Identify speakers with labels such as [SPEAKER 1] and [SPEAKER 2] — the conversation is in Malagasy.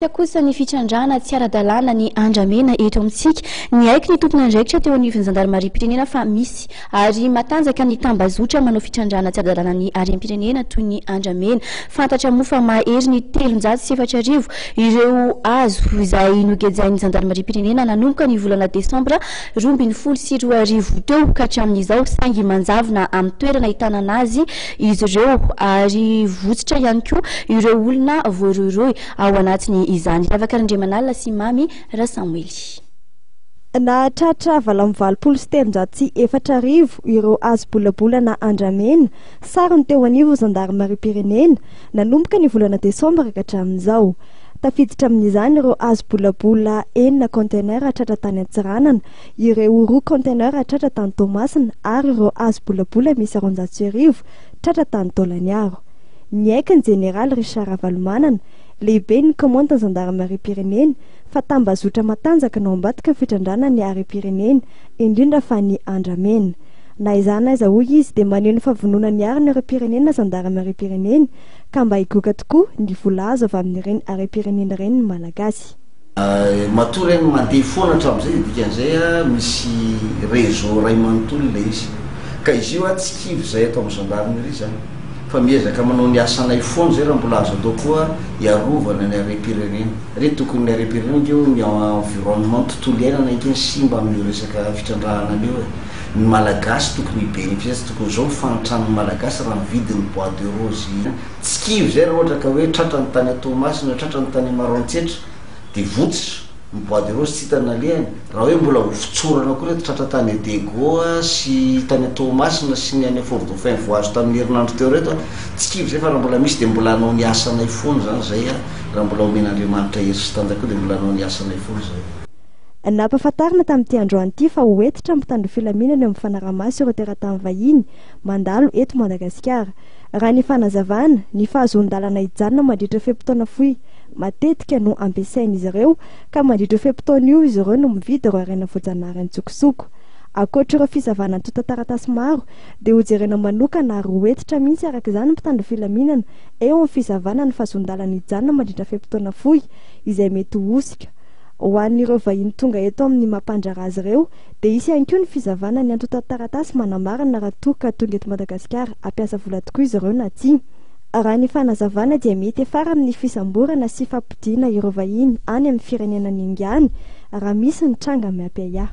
[SPEAKER 1] Kosa ny fitrandrahana tsy ara-dalàna ny andramena eto amintsika. Niaiky ny tompon'andraikitra teo anivon'ny zandarimariam-pirenena fa misy ary matanjaka ny tambazotra manao fitrandrahana tsy ara-dalàna ny harem-pirenena toy ny andramena. Fantatra moa fa mahery ny 4300 ireo hazo izay nogejain'ny zandarimariam-pirenena nanomboka ny volana desambra 2012 teo ka hatramin'izao, saingy manjavona amin'ny toerana ahitana azy izy ireo ary votsotra ihany koa ireo olona voarohirohy ao anatiny izany. Ravaka Randriamanalina sy Mamy Rasamoely.
[SPEAKER 2] Nahatratra 388 ireo hazo bolabolana andramena sarony teo anivon'ny zandarimariam-pirenena nanomboka ny volana desambra ka hatramin'izao. Tafiditra amin'izany ireo hazo bolabola enina kaontenera tratra tany Antsiranana, ireo roa kaontenera tratra tany Toamasina ary ireo hazo bolabola miisa 1200 tratra tany Taolagnaro. Niaiky ny jeneraly Richard Ravalomanana, lehiben'ny kaomandin'ny zandarimariam-pirenena, fa tambazotra matanjaka no ambadika ny fitrandrahana ny harem-pirenena, indrindra fa ny andramena. Na izany na aiza hoy izy dia maneho ny fahavononany hiaro ny harem-pirenena zandarimariam-pirenena ka mba higoka tokoa ny vola azo avy amin'ireny harem-pirenena ireny ny Malagasy.
[SPEAKER 3] Matoa ireny mandeha foana hatramin'izay dia dikan'izay misy réseau iray manontolo ilay izy. Ka izy io tsy kivy izay ato amin'ny gendarmerie izany fa miezaka manao ny asanay foana izay raha mbola azo atao koa hiarovana ny harem-pirenena. Re tokony ny harem-pirenena ange hono ny environnement, tontolo iainana ange ny simba amin'io resaka fitrandrahana an'io e. Ny Malagasy tokony hi-bénéficier, tsy tokony izao ny fahantran'ny Malagasy raha mividy ny bois de rose. Tsy kivy izay raha ohatra ka hoe tratra ny tany Toamasina, tratra ny tany Maroantsetra dia votsotra, ny bois de rose tsy hita nalehany, raha hoe mbola ho votsorana koa ireto tratra tany Diego sy tany Toamasina sy ny any Fort Dauphin voazo tamin'ny herinandro teo ireto, tsy kivy izay fa raha mbola misy dia mbola hanao ny asanay foana izany izay, raha mbola omen'Andriamanitra hery sy tanjaka koa dia mbola hanao ny asanay foana izay.
[SPEAKER 2] Nampahafantarina tamin'ity androany ity fa ho hentitra ny mpitandro filaminana eo amin'ny fanaraha-maso ireo teratany vahiny mandalo eto Madagasikara. Raha ny fanazavana, ny fahazoan-dalana hijanona mandritra fe-potoana fohy matetika no ampiasain'izy ireo ka mandritra io fe-potoana io izy ireo no mividy ireo harena voajanahary an-tsokosoko. Ankoatra ireo fisavana antontan-taratasy maro dia hojerena manokana ary ho hentitra mihitsy araka izany ny mpitandro filaminana eo amin'ny fisavana ny fahazoan-dalana hijanona mandritra fe-potoana fohy izay mety ho hosika ho an'ireo vahiny tonga eto amin'ny maha mpandraharaha azy ireo dia hisy ihany koa ny fisavana ny antontan-taratasy manamarina raha toa ka tonga eto Madagasikara hampiasa vola tokoa izy ireo na tsia. Raha ny fanazavana dia mety hiafara amin'ny fisamborana sy fampodiana ireo vahiny any amin'ny firenena niaingàny raha misy ny tranga mampiahiahy.